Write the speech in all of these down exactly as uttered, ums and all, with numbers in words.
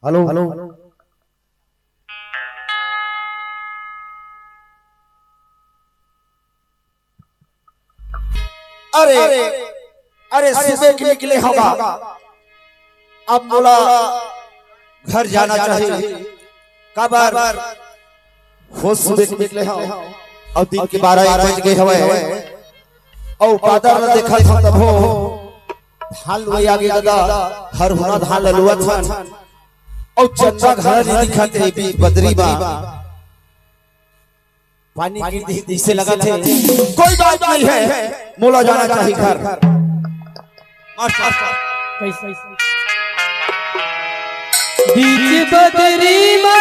Hello, hello. अरे, अरे, सुबह के निकले हवा, अब मोला घर जाना चाहिए। काबर हो सुबह के निकले हव, अब दिन के बारह एक बज गए हवय, अउ बादर ल देखत हव तभो धान लुवई आगे दादा, हरहुना धान ल लुवत हन, अउ चंदा घला नइ दिखत हे बीच बदरी मा। पानी गिरत हे तइसे लगत हे। कोई बात नहीं है, मोला जाना चाहिए घर। मास्टर। कैसे? बीच बदरी मा,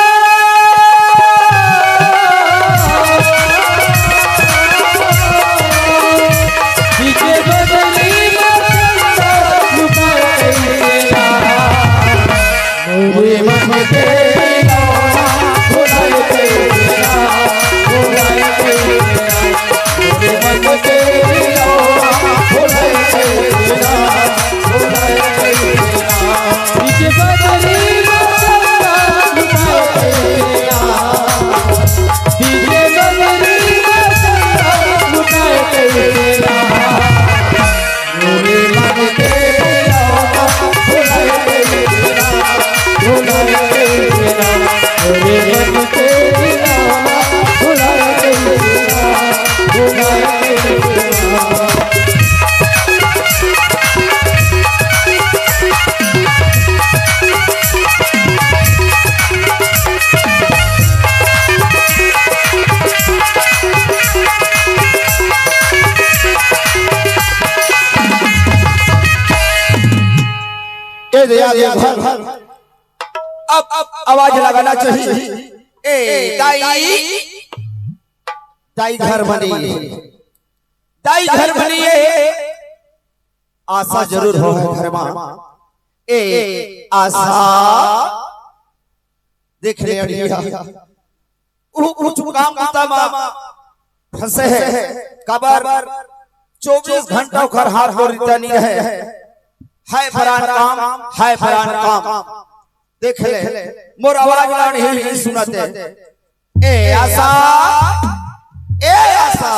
बीच बदरी मा, मोरे मन के ए दे, आ दे, भर, भर। अब, अब आवाज लगाना चाहिए। ए दाई, दाई घर बनी, दाई घर बनी, ए आशा जरूर हो घर मा। ए आशा, देख ले अड़िया, उ कुछ काम बूता मा फंसे हे। काबर चौबीस घंटा ओकर हाथ गोड़ रिता नइ रहे। हाय परान काम, हाय परान काम। देख ले, मोर आवाज ला नइ सुनत हे। ए आशा, ए आशा।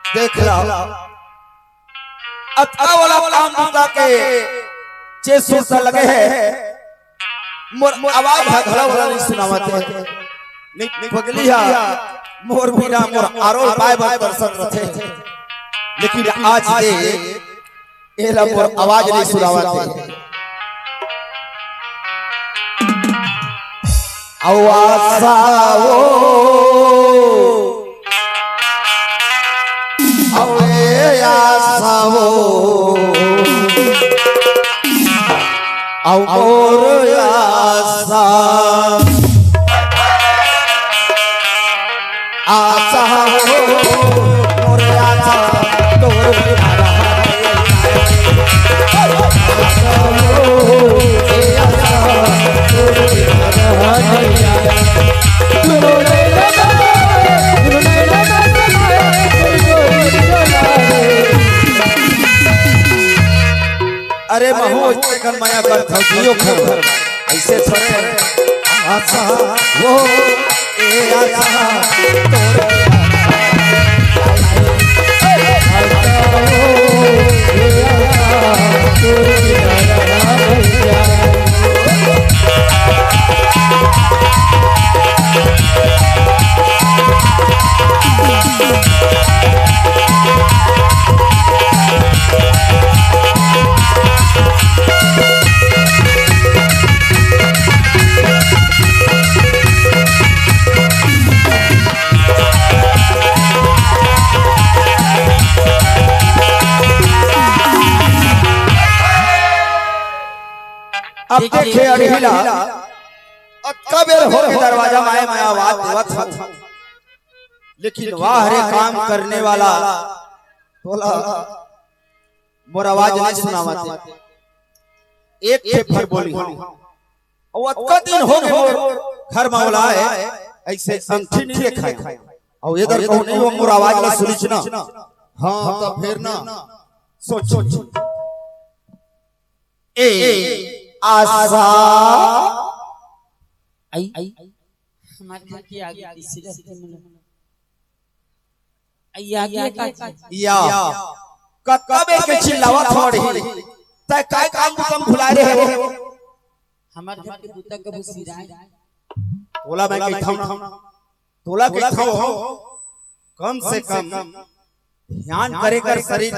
देख ला, अतका वाला काम बूता के जे सुरता लगे हे, मोर आवाज ह घला वाला नइ सुनावत हे। नइ, पगली ह मोर बिना मोर आरो बाय बाय दर्शन रथे। लेकिन आज दे एला मोर आवाज नइ सुनावत हे। अउ आशा ओ, अउ ए आशा ओ, अउ मोर आशा। आशा हो, मोर आशा, तोर प्यारा। आशा हो, ए आशा, तोर प्यारा। अरे महू, अइसे कन मया करथव, जियो खबर। अइसे थोड़े। आशा हो, ए आशा, तोर अब देखे अड़ही ला, अतका बेर हो गे दरवाजा म आए, मैं आवाज देवत हूँ, लेकिन वाह रे काम करने वाला, तोला मोर आवाज नइ सुनावत हे। एक ठे भर बोली। अउ अतका दिन हो गे मोर घर म ओला हे, अइसे अंगठी नइ देखाय। अउ एदर कहूँ नइ हो मोर आवाज ला सुनिच ना। हाँ, त फेर ना। सोच, सोच। ए आशा। आई, आई। हमारे घर के आगे तीसरी रास्ते में। आई आगे का चीज? या। कतका बेर के चिल्लावत हो रही। तय काय काम को तुम भुला रहे हो? हमारे घर के बुता कभू सिराय। तोला मैं कहता हूँ, तोला कहता हूँ, कम से कम ध्यान करे कर शरीर।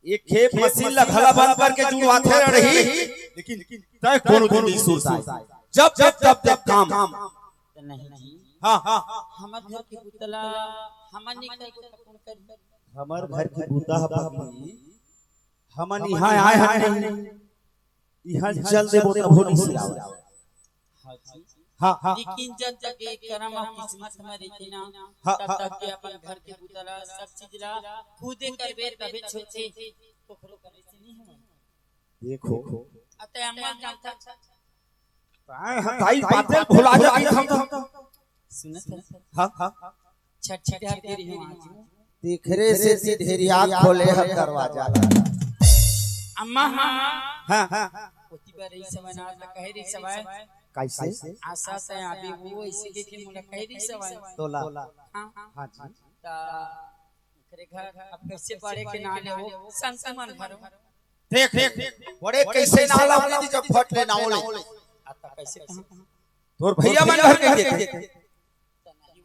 एक खेप मशीन ला घला बंद करके जुड़वाथे रही, लेकिन तय कोनो दिन नहीं सुरता। जब जब तब तब काम। त नहीं जी। हाँ, हाँ। हमर घर के बुता ला हमन नहीं करबो त कोन करही? हमर घर के बुता ह पापी, हमन इहाँ आए हन नहीं, इहाँ चल देबो तभो नहीं सिरावय। हाँ जी। हाँ, हाँ। लेकिन जब तक ये करम अउ किस्मत में रहिथे ना, हाँ, तब हाँ। तक के अपन घर के बुता ला, सब चीज ला खुदे करबे तभे छोटे। ओकरो करे से नहीं होय। देखो। अते अम्मा जानता। ताए हम दाई बातें भुला जाती हम तो। सुनत हस? हाँ, हाँ। छठी डहर गे रहे हो आज। तेखरे से ढेरिया खोले हम दरवाजा। अम्मा, हाँ। हाँ, हाँ। ओती बार रही समय ना त कहे रही समय। कैसे? आशा से अभी वो ऐसे के, के मोला कहे रही समय। तोला। हाँ, हाँ। हाँ जी। त ओकरे घर अब कैसे बड़े के ना ले वो संत मन घर। देख, देख, बड़े कैसे ना ला, जब फट ले ना ले। आ त कैसे कहाँ? तोर भैया मन घर के देख।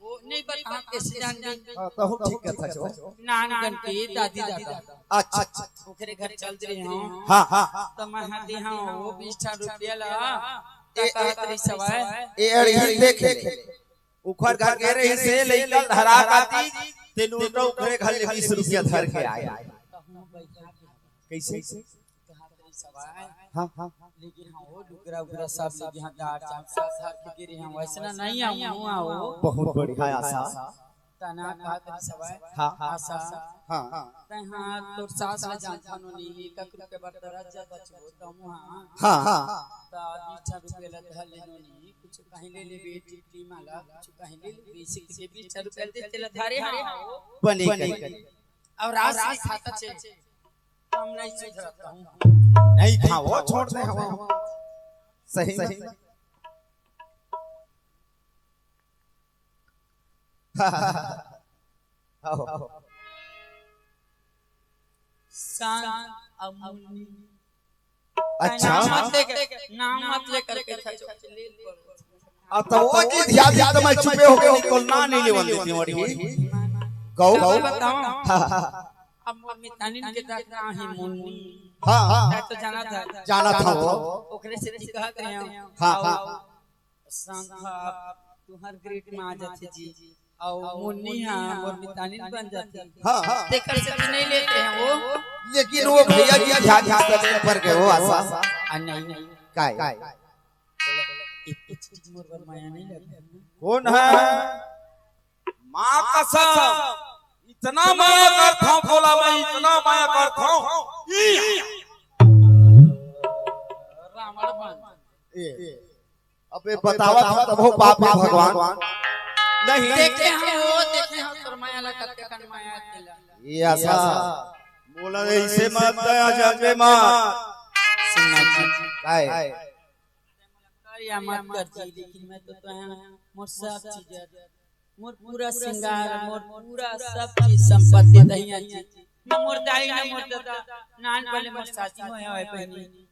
वो नहीं पता हम कैसे जान दे। हाँ, तो हम ठीक कहता छो। नानगन के दादी दादा। अच्छा, अच्छा। ओकरे घर चल रहे हो। हाँ, हाँ। तो मैं हाथी हाँ, वो बीस हजार रुपया ला। ए, ए, कहत रही सवाय। ए, अड़ी ही देख ले। उखर घर के रही से लइका धरा काती, ते नोटा उखरे घर ले बीस रुपया धर के आए। कैसे? हाँ, हाँ। लेकिन हाँ, वो लुगरा उगरा सब ले गया, दार चाउर सब धर के गिरे हैं, वैसना नहीं है, हुआ हो। बहुत बढ़िया आशा। तना कहत रही सवाय। हाँ, हाँ। आशा। हाँ। तै हाँ, तोर सास ला जानत हनो नहीं, एक एक रुपया बर दरज जात बचबो, त हुआ। हाँ, हाँ। त बीस रुपया ला धर लेनो नहीं, कुछ कहीं ले लेबे, टिकली माला, कुछ कहीं ले लेबे, इसी के बीस रुपया दे तेला धारे हाँ। बने बने करी। करी। और राशि खाता छे। हम नहीं सुधरता हूँ। नहीं खाओ, छोड़ दे हवा। सही में। आओ। शांत अमुनी। अच्छा। नाम मत लेके, नाम मत लेकर के था, चुप ले पड़ो। अब तो वो जी ध्यान दिया तो मैं चुपे हो गया, निकल ना नहीं लेवन देती हूँ अड़ी। गौ, गौ। मैं बताऊं? हाँ, हाँ। अब मोर मितानिन के दाग ना ही मुन्नी। हाँ, हाँ। मैं तो जाना था। जाना था वो। ओकरे से ती कहत रहे हो। हाँ, हाँ। संग हा, तुहर ग्रेट में आ जाथे जी। अउ मुन्नी हा, मोर मितानिन बन जाथे। हाँ, हाँ। तेकर से भी नहीं लेते हैं वो। लेकिन वो भैया जी ध्यान, ध्यान से पर गए हो आशा। आ, नहीं, नहीं। काय? काय? एक, एक चीज मोर बर माया नहीं लगे। कौन है? माँ कसम, इतना माया करथौं, बोला मैं इतना माया करथौं। ई रावण बन। ए, अबे बतावत हूँ तब हो पाप है भगवान। नहीं। देखे हम वो, देखे हम तोर माया ला कते कन माया केला। ये आशा। बोला ऐसे मत दया जबे मत। सुनना जी। काय? कर या मत कर जी, लेकिन मैं तो, तो है, मोर सब चीज है। मोर पूरा श्रृंगार, मोर पूरा सब चीज संपत्ति दहिया जी। न मोर दाई, न मोर ददा, नान पहले मोर शादी होय होय बहिनी।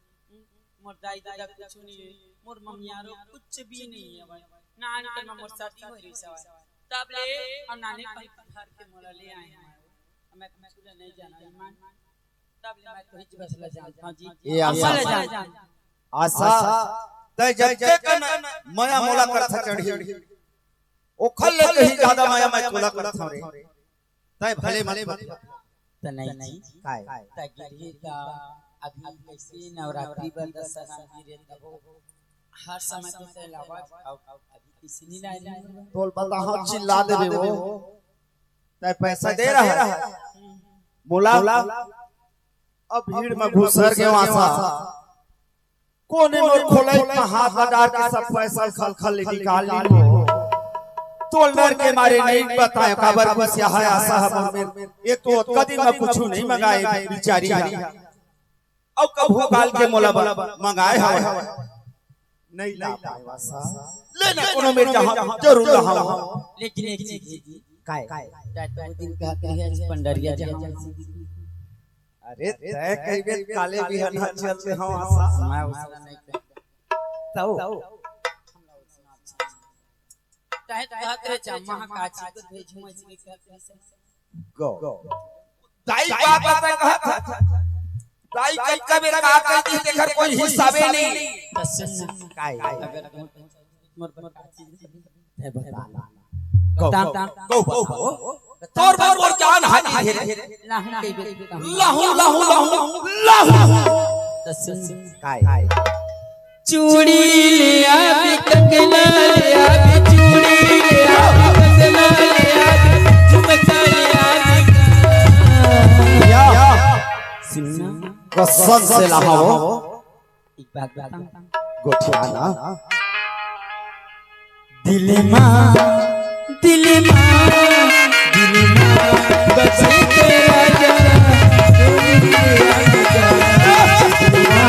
मोर दाई ददा कुछ नहीं है, मोर ममियारो कुछ भी नहीं है भाई। नान पहले मोर शादी होय रही सवाय। तब ले और नाने पहले घर के मोला ले आए हैं। मैं कुछ नहीं जाना ईमान। तब ले मैं तो ही बस ले जानता हूँ जी। ये अम्मा ले आशा। जान। आशा, तै जब तक न मया मोला करथा चढ़ी, ओखर ले कहीं ज्यादा मया मैं तोला करथा रे। तै भले मत कर। त नहीं जी। काय? त गिरही त अभी कैसे नवरात्रि बर दशहरा गिरे तब हर समय तो तै लावा, अब अभी किसी नहीं लाई। तोल बता, हाँ, चिल्ला देबे वो। तै पैसा दे रहा है। मोला अब भीड़ में घुसर के वहां सा कोने मोर खोलई में हाथ डाल के सब पैसा खल खल ले निकाल ली हो। तोल डर के मारे नहीं बताए काबर गुस्सा है आशा है मोर में। एक तो ओतका दिन में कुछ नहीं मंगाए बिचारी है। अउ कभू काल के मोला बर मंगाए हवय। नहीं ला पाए वा सा। ले ना कोनो मेर जहाँ जरूर लाहूँ। लेकिन एक चीज, काय? तैं तो वो दिन कहत रहे, आज पंडरिया जाहूँ। अरे, तैं कहिबे काले बिहनहा चल देहूँ आसा। मैं उसला नहीं कहूँ। तब? तैं तो कहत रहे, जम्मा ह काची को भेजूँ, ऐसे कहत रहे। गो। दाई बात तैं कहत हस। दाई कतका बेर का कहि दिस, तेखर कोई हिसाबे नहीं। त सुन ना। काय? अगर मोर बर काची तैं बता। गो, बता। गो, गो, गो। तोर बर मोर जान हाजिर हे। लाहूँ कहिबे। लाहूँ, लाहूँ, लाहूँ, लाहूँ। त सुन। काय? चूड़ी ले आबे, कंगना ले आबे, चूड़ी ले आबे, कंगना ले आबे, झुमका ले आबे। या। सुन ना। कसम से लाहूँ। एक बात बताऊँ? गोठिया ना। दिल मा, दिल मा, दिल मा बसे तेरा जहां, तू मेरा जहां, दिल मा,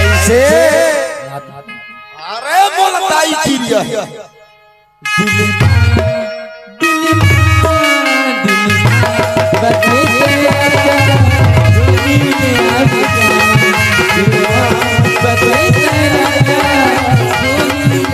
ऐसे। अरे बोलता ही चिड़िया है। दिल मा, दिल मा, दिल मा, बस तेरा प्यार, दिल मा, बस तेरा प्यार, दिल मा।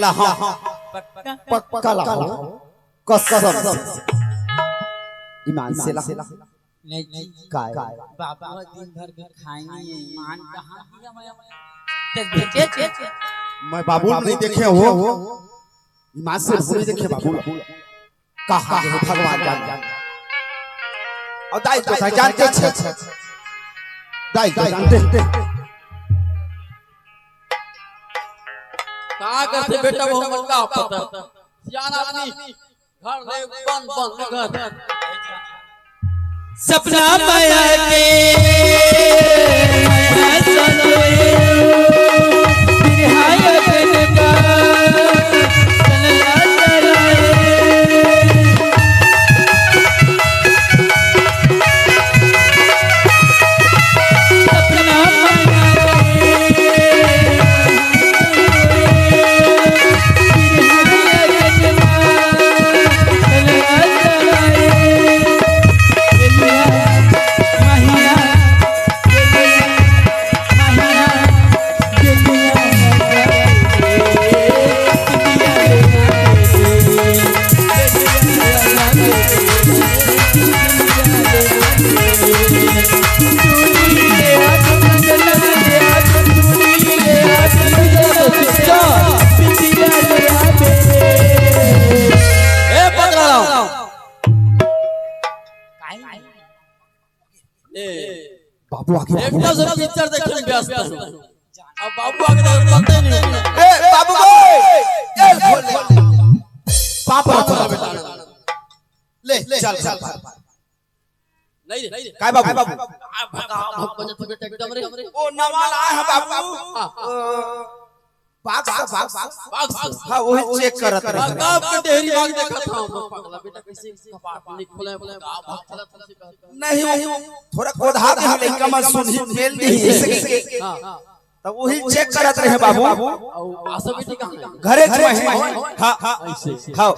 लाहूँ। पक्का? पक्का लाहूँ। कसम से। ईमान से लाहूँ। नहीं जी। काय? बाबू दिन भर भी खाए नहीं है, ईमान कहाँ दिया मैं? चल, चल, चल, चल। मैं बाबू नहीं देखे हो। ईमान से नहीं देखे बाबू। कहाँ गए भगवान जाने। अउ दाई तो जानते छे। दाई तो जानते। का करथे बेटा, वो मन का पता। सियान आदमी, घर ले बंद, बंद घर। सपना माया के, माया सनोए, बिरहा अगन का, सनला सराए। सपना माया के, बिरहा अगन का, सनला सराए। ए पकड़ा। ए, बाबू आगे, बाबू। एकटा से पिक्चर देखे में व्यस्त हूँ। अब बाबू आगे तो पता ही नहीं। ए, बाबू को, ए, खोल ले। पाप रखो। ले, चल, चल, चल। नहीं रे, नहीं रे। काय बाबू? आ, भगा, भग, बजा तू बेटा एकदम रे। ओ, नवा लाए हैं बाबू। हाँ। ओ, बाक्स, बाक्स, बाक्स। हाँ, वही चेक करत रहे। बाप के डेहरी बाग देखत हूँ, मैं पगला बेटा कैसे कपाट नहीं खोले, बाप चलत हूँ, नहीं, थोड़ा कोधा दे, हम लइका मन सुनही, मेल दे, ऐसे। हाँ। तब वही चेक करत रहे बाबू। और आशा बेटी कहाँ है? घरे में है। हाँ, हाँ। ऐसे। हाँ।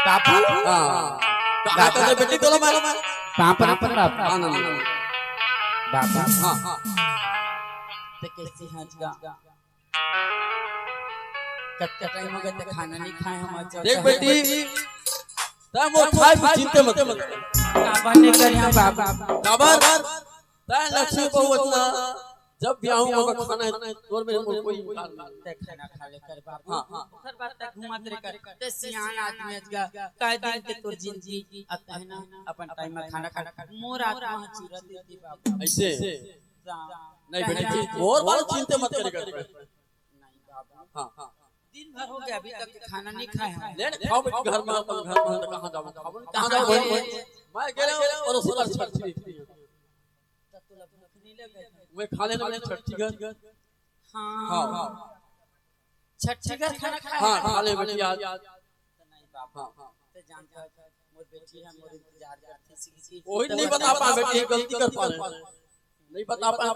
बाबू। हाँ। कहाँ का बेटी तोला मालूम है? पाँव पर, पाँव पर बाबू। हाँ, ना, ना, ना। बाबू। हाँ, हाँ। ते कैसे हंस गा? कतका टाइम हो गया ते खाना नहीं खाए हम आज। देख बेटी, तै मोर खाए की चिंता मत कर। काबर नहीं कर यहाँ बाबू? काबर? तै लक्ष्मी बहू अतना जब भी आहूं, मोला खाना हे, तोर मेर मोर कोई इनकार नहीं। ते खाना खा ले कर बाबू। हाँ, हाँ। ओकर बाद तक घूमत रहे कर। ते सियान आदमी अजगा, काय दिन के तोर जिंदगी, अब तहे ना अपन टाइम में खाना खा। मोर आत्मा ह चुरा देती बाबू। ऐसे? हाँ। नहीं बेटा जी, मोर बारे चिंता मत करे कर। नहीं बाबू। हाँ, हाँ। दिन भर हो गया, अभी तक खाना नहीं खाए हैं। ले ना, खाओ बेटी, घर में, अपन घर में, तो कहाँ जाओ, खाओ, कहाँ जाओ भाई? मैं कह रहा हूँ, पड़ोसी पर छठी देखती है। तो तू लोग भूख नहीं लगे? मैं खा लेना, मैं छठी घर। हाँ। हाँ, हाँ। छठी घर खाना खाए हाँ, हैं? खा ले बेटी आज। तो नहीं बाबू। हाँ, हाँ। ते जानता है, मोर बेटी है, मोर इंतजार करती सी। वही तो नहीं बता पाए बेटी, गलती कर पा रहे हैं। नहीं बता पाए तो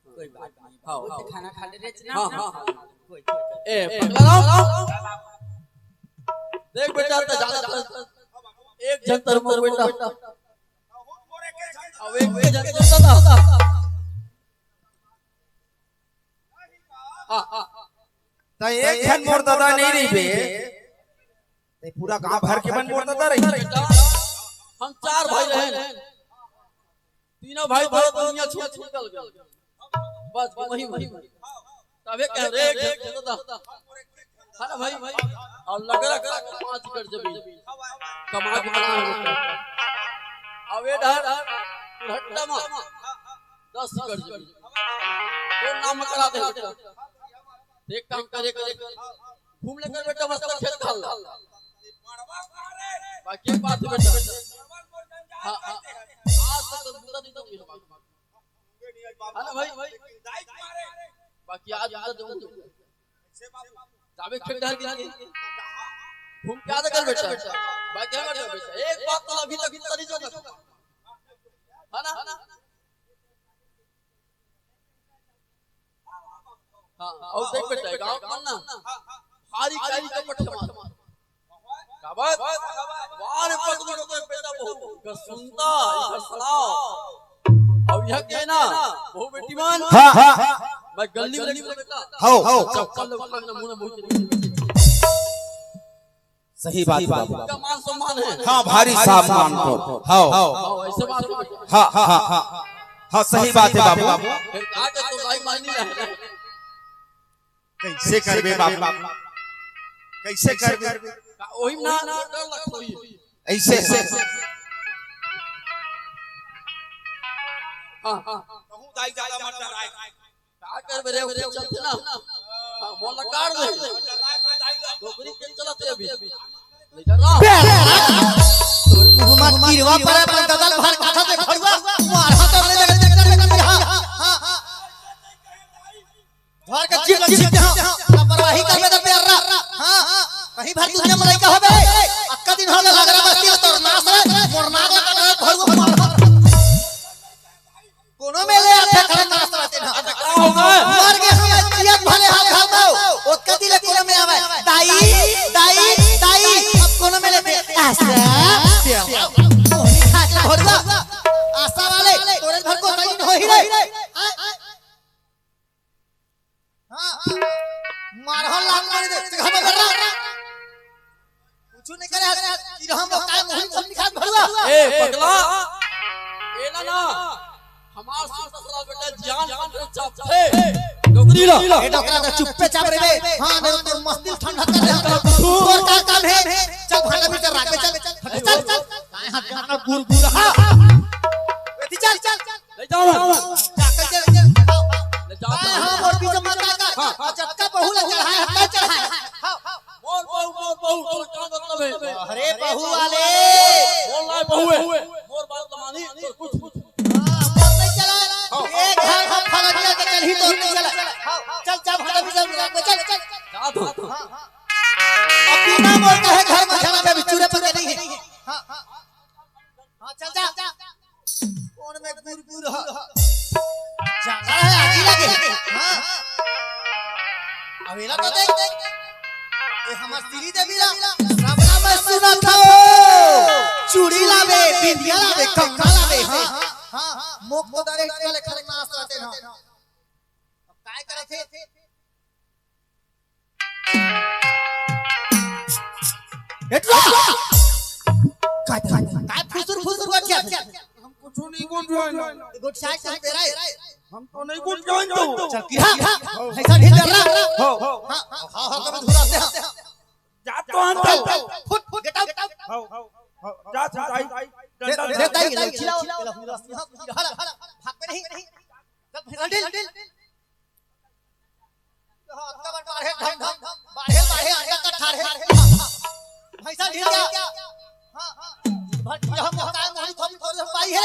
कोई बात नहीं। हाँ, वो तो हाँ। खाना खा ले रहे ना। हाँ, हाँ, हाँ। कोई, कोई, कोई। ए, पगला राम। देख बेटा, तो ज्यादा एक जन तर मोर बेटा। अब एक, एक जन तर दादा। हाँ, हाँ। त एक झन मोर दादा नहीं रहिबे, ते पूरा गांव भर के मन मोर दादा रही। बेटा, हम चार भाई रहे, तीनों भाई बहुत दुनिया छोड़ छोड़ निकल गए। बस वही, वही, वही। तबे कह रहे, एक झन दादा। है ना भाई? और लग रहा पाँच एकड़ जमीन कमा के बना है। अब ये डर घट्टा में दस एकड़ जमीन। तो नाम करा दे बेटा। एक काम करे, करे, घूम लेकर बेटा मस्त खेत खाल ला। बाकी एक बात है बेटा। हाँ, हाँ। आज तक तो बूता नहीं तो मिला। है ना भाई? बाकी आज बूता जरूर मिला। जाबे खेत डहर के। घूम के आ जा कर बेटा। बाकी है बेटा, बेटा। एक बात तो अभी तक बूता नहीं जो ना। है ना? हाँ, और देख बेटा, गांव में ना, हारी कारी का पट्ठे मार। का बात? वाह रे पगलू, तो बेटा बहू का सुनता, इधर सुनाओ। और यह कहना, बहू बेटी मान, हाँ, हाँ। मैं गली गली में बेटा, हाँ, हाँ। चप्पल लगा के मुंह में बहुत सही बात है बाबू। का मान सम्मान है। हाँ, भारी सम्मान तो। हाँ। हाँ, ऐसे बात है। हाँ, हाँ, हाँ, हाँ। हाँ, सही बात है बाबू। फिर का के तो भाई मानी है। कैसे करबे बाबू? कैसे करबे? का ओही ना डर लगत होही। ऐसे, ऐसे। हाँ, हाँ। कहूँ दाई दादा मत डराए। का करबे रे, ओके चलते ना। हाँ, मोला काट दे। डोकरी के चलत हे अभी। नहीं डर रहा। तोर मुंह में किरवा पड़े, अपन ददल भर कथा दे भड़ुआ, मारा तो नहीं लगे, देख, देख, देख, हाँ, हाँ, हाँ। भर के जीप, जीप, हाँ, लापरवाही करबे तो प्यार रहा, हाँ, हाँ। कहीं भर दुनिया में लइका होबे, अक्का दिन होले लगरा बस्ती में तोर नाश है, मोर नाक लगा भड़ुआ मार। कोनो में ले आथे खड़ा नाच रहते ना। अच्छा, का होगा? मर गे हम जियत भले हाल घाल दो। ओतका दिले कोनो में आवे। दाई, दाई, दाई। अब कोनो में लेते। आशा, सेवा। मोहनी खा के भरुआ। आशा वाले, तोरे घर को सही नहीं हो ही रे। हाँ? हाँ, हाँ। मारहल लात मारी दे, चिखा में भर रहा। कुछ नहीं करे, आज चिरहा में काय मोहन सब निकाल भरुआ। ए, पगला। ए ना ना। हमार सुन ससुराल बेटा जान पर चापथे। डोकरी ला। ए डोकरा तो चुप्पे चाप रे बे। हाँ, नहीं तो मस्ती ठंडा कर दे। तोर का काम है? चल भांडा भी चल, राख दे, चल, चल, चल, चल। काय हाथ में गुर गुर, हाँ। ए, चल, चल, चल। ले जाओ। जाकर के ले जाओ। हाँ, हाँ, मोर बीच में का, का, हाँ, हाँ। जतका बहू ला चढ़ाए, हत्ता चढ़ाए। हाँ, हाँ। मोर बहू, मोर बहू, तोर का मतलब है? अरे बहू वाले। मोर लाए बहू है। मोर बात मानी, तोर कुछ, कुछ। हाँ, मोर नहीं चला। हाँ। एक घर हम फलनिया के चल ही तो नहीं चला। हाँ, चल, चल, हम भी चल, चल, चल। जा तो। हाँ, हाँ। अब बिना मोर कहे घर में झगड़ा पे भी चूरे पके नहीं है। हाँ, हाँ। हाँ, चल जा। कौन में गुर गुर ह? जंगल है, आगी लगे। हाँ। अवेला तो देख, देख। ए, हमार श्री देवी ला। सबला मैं सुनत हूँ। चूड़ी लावे, बिंदिया लावे, कंगना लावे। हाँ, हाँ, हाँ। मोक तो डायरेक्ट वाले खलनास रहते हैं। अब काय करे थे? एटला! काय, काय, काय फुसुर फुसुर गोठिया? हम कुछ नहीं बोल रहे हैं। गोठिया से तेरा है। हम तो नहीं कुछ जानते हो। चल, किरा। हो। भैंसा ढील कर रहा। हो। हाँ, हाँ, हाँ, हाँ, कभी धुरा दे। जा तो हम चल, तो। चल, फुट, फुट, get out। हो, हो, हो, जा, जा, जा। दे, दे, दे, दे, खिलाओ। खिलाओ, खिलाओ, खिलाओ। भाग पे नहीं। चल, भैंसा ढील। हाँ, अतका बड़ बाढ़े ढम ढम, बाढ़े, बाढ़े, अंडा का ठाढ़े। भैंसा ढील गया। हाँ, हाँ। भट, यहाँ मौका है, मोहनी थोड़ी, थोड़ी सी पाई है।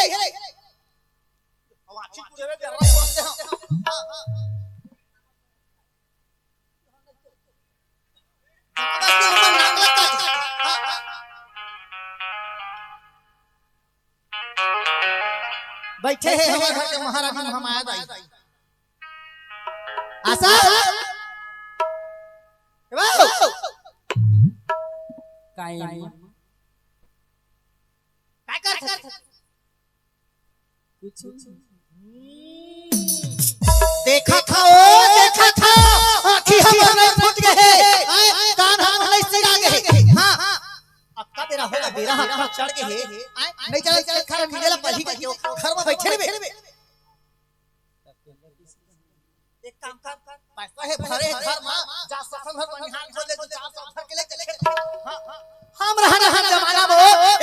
अब आखिर पूरे में डर रहा है, हाँ, हाँ। जबरदस्ती हमर नाक लग जाए। हाँ, हाँ। बैठे हैं हमारे घर के महारानी महामाया दाई। आशा? ए बाबू! काई? काय करत हस? कुछ नहीं। देखा था, ओ, देखा था, आँखी हमर नहीं फूट गए हे, आय, कान हमर नहीं सिरा गए हे। हाँ, अब का बेरा होगा, बेरा हम चढ़ गए हे, आय, नहीं चला, चला, घर में मिलेला, पढ़ी के क्यों, घर में बैठे रहे। एक काम कर, पैसा हे भरे हे घर मा, जा सफल भर बनिहान खोज ले, दू चार सौ भर के ले चले। हाँ, हाँ। हम रहन, रहन जमाना में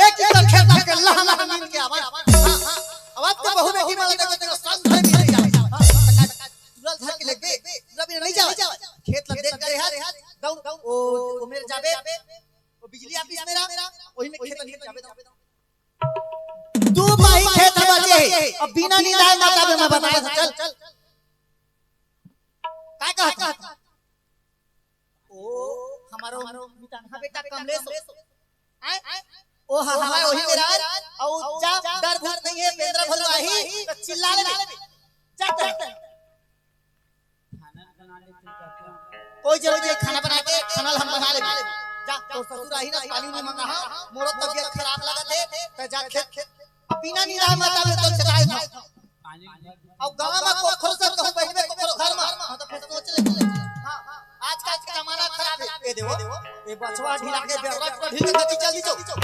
एक एकड़ खेत के लहन, लहन नींद के आवा। हाँ, हाँ। अब तो बहू बेटी वाला देखो, देखो, संग भर भी नहीं जावा। हाँ, हाँ। तुरंत धर के लेके, तुरंत भी नहीं जावा। खेत ला देख गए हर, दौड़, ओ, ओ मेरे जाबे, ओ बिजली ऑफिस मेरा, वही में खेत ला लेके जाबे, दौड़। दू पाही खेत ह बचे हे। अब बिना निंदाए माता बे मैं बताए था, चल। काय कहत? ओ, हमारो मितानहा बेटा कमलेश हो। आय? ओ हा, हा, वही मेरा। अउ जा, डर भूत नहीं है, बेंदरा भलुआही, तो चिल्ला ले। जा, जा। कोई जरूरत नहीं, खाना बना के, खाना हम बना लेबे। जा, तोर ससुर आही ना, पानी नहीं मंगा हा, मोरो तबियत खराब लगत हे, त जा खेत, खेत। अब बिना निंदाए माता बे तो चटाए था। अब गाँव में कोखरो से कहूँ बहिन में कोखरो घर में, हाँ, तो फिर सोच ले, सोच ले। हाँ, हाँ, आजकल के जमाना खराब है। ए देवो, ए बचवा ढीला के बेरा पर ढील के गति चल दी जो।